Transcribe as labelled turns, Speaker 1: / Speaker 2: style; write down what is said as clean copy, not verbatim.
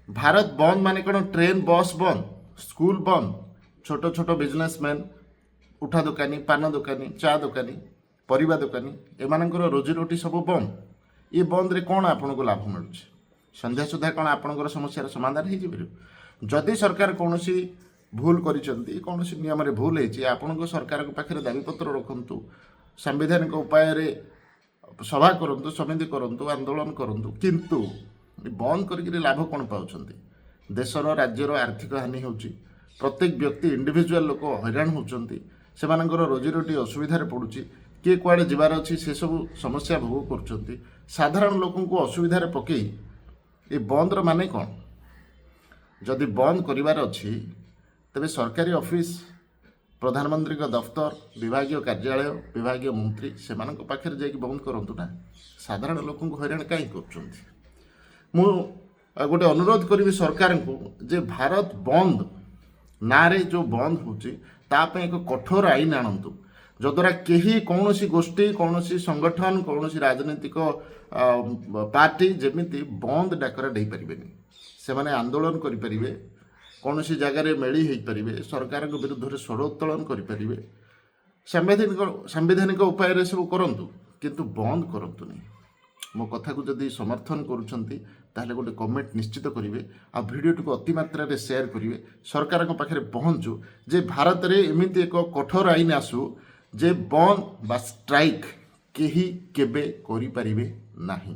Speaker 1: ଭାରତ ବନ୍ଦ ମାନେ କ'ଣ ଟ୍ରେନ୍ ବସ୍ ବନ୍ଦ, ସ୍କୁଲ ବନ୍ଦ? ଛୋଟ ଛୋଟ ବିଜନେସମ୍ୟାନ୍, ଉଠା ଦୋକାନୀ, ପାନ ଦୋକାନୀ, ଚା ଦୋକାନୀ, ପରିବା ଦୋକାନୀ, ଏମାନଙ୍କର ରୋଜିରୋଟି ସବୁ ବନ୍ଦ। ଏ ବନ୍ଦରେ କ'ଣ ଆପଣଙ୍କୁ ଲାଭ ମିଳୁଛି? ସନ୍ଧ୍ୟା ସୁଦ୍ଧା କ'ଣ ଆପଣଙ୍କର ସମସ୍ୟାର ସମାଧାନ ହେଇଯିପାରିବ? ଯଦି ସରକାର କୌଣସି ଭୁଲ କରିଛନ୍ତି, କୌଣସି ନିୟମରେ ଭୁଲ ହେଇଛି, ଆପଣଙ୍କ ସରକାରଙ୍କ ପାଖରେ ଦାବିପତ୍ର ରଖନ୍ତୁ, ସାମ୍ବିଧାନିକ ଉପାୟରେ ସଭା କରନ୍ତୁ, ସମିତି କରନ୍ତୁ, ଆନ୍ଦୋଳନ କରନ୍ତୁ। କିନ୍ତୁ ଏ ବନ୍ଦ କରିକିରି ଲାଭ କ'ଣ ପାଉଛନ୍ତି? ଦେଶର ରାଜ୍ୟର ଆର୍ଥିକ ହାନି ହେଉଛି। ପ୍ରତ୍ୟେକ ବ୍ୟକ୍ତି, ଇଣ୍ଡିଭିଜୁଆଲ ଲୋକ ହଇରାଣ ହେଉଛନ୍ତି। ସେମାନଙ୍କର ରୋଜିରୋଟି ଅସୁବିଧାରେ ପଡ଼ୁଛି। କିଏ କୁଆଡ଼େ ଯିବାର ଅଛି, ସେସବୁ ସମସ୍ୟା ଭୋଗ କରୁଛନ୍ତି। ସାଧାରଣ ଲୋକଙ୍କୁ ଅସୁବିଧାରେ ପକେଇ ଏ ବନ୍ଦର ମାନେ କ'ଣ? ଯଦି ବନ୍ଦ କରିବାର ଅଛି, ତେବେ ସରକାରୀ ଅଫିସ, ପ୍ରଧାନମନ୍ତ୍ରୀଙ୍କ ଦଫତର, ବିଭାଗୀୟ କାର୍ଯ୍ୟାଳୟ, ବିଭାଗୀୟ ମନ୍ତ୍ରୀ, ସେମାନଙ୍କ ପାଖରେ ଯାଇକି ବନ୍ଦ କରନ୍ତୁ ନା। ସାଧାରଣ ଲୋକଙ୍କୁ ହଇରାଣ କାହିଁ କରୁଛନ୍ତି? ମୁଁ ଗୋଟେ ଅନୁରୋଧ କରିବି ସରକାରଙ୍କୁ ଯେ ଭାରତ ବନ୍ଦ ନାଁରେ ଯେଉଁ ବନ୍ଦ ହେଉଛି, ତା ପାଇଁ ଏକ କଠୋର ଆଇନ ଆଣନ୍ତୁ, ଯଦ୍ୱାରା କେହି କୌଣସି ଗୋଷ୍ଠୀ, କୌଣସି ସଂଗଠନ, କୌଣସି ରାଜନୈତିକ ପାର୍ଟି ଯେମିତି ବନ୍ଦ ଡାକରା ଦେଇପାରିବେନି। ସେମାନେ ଆନ୍ଦୋଳନ କରିପାରିବେ, କୌଣସି ଜାଗାରେ ମେଳି ହେଇପାରିବେ, ସରକାରଙ୍କ ବିରୁଦ୍ଧରେ ସ୍ୱର ଉତ୍ତୋଳନ କରିପାରିବେ, ସାମ୍ବିଧାନିକ ଉପାୟରେ ସବୁ କରନ୍ତୁ, କିନ୍ତୁ ବନ୍ଦ କରନ୍ତୁନି। ମୋ କଥାକୁ ଯଦି ସମର୍ଥନ କରୁଛନ୍ତି, ତାହେଲେ ଗୋଟେ କମେଣ୍ଟ ନିଶ୍ଚିତ କରିବେ ଆଉ ଭିଡ଼ିଓଟିକୁ ଅତିମାତ୍ରାରେ ସେୟାର କରିବେ। ସରକାରଙ୍କ ପାଖରେ ପହଞ୍ଚୁ ଯେ ଭାରତରେ ଏମିତି ଏକ କଠୋର ଆଇନ ଆସୁ ଯେ ବନ୍ଦ ବା ଷ୍ଟ୍ରାଇକ୍ କେହି କେବେ କରିପାରିବେ ନାହିଁ।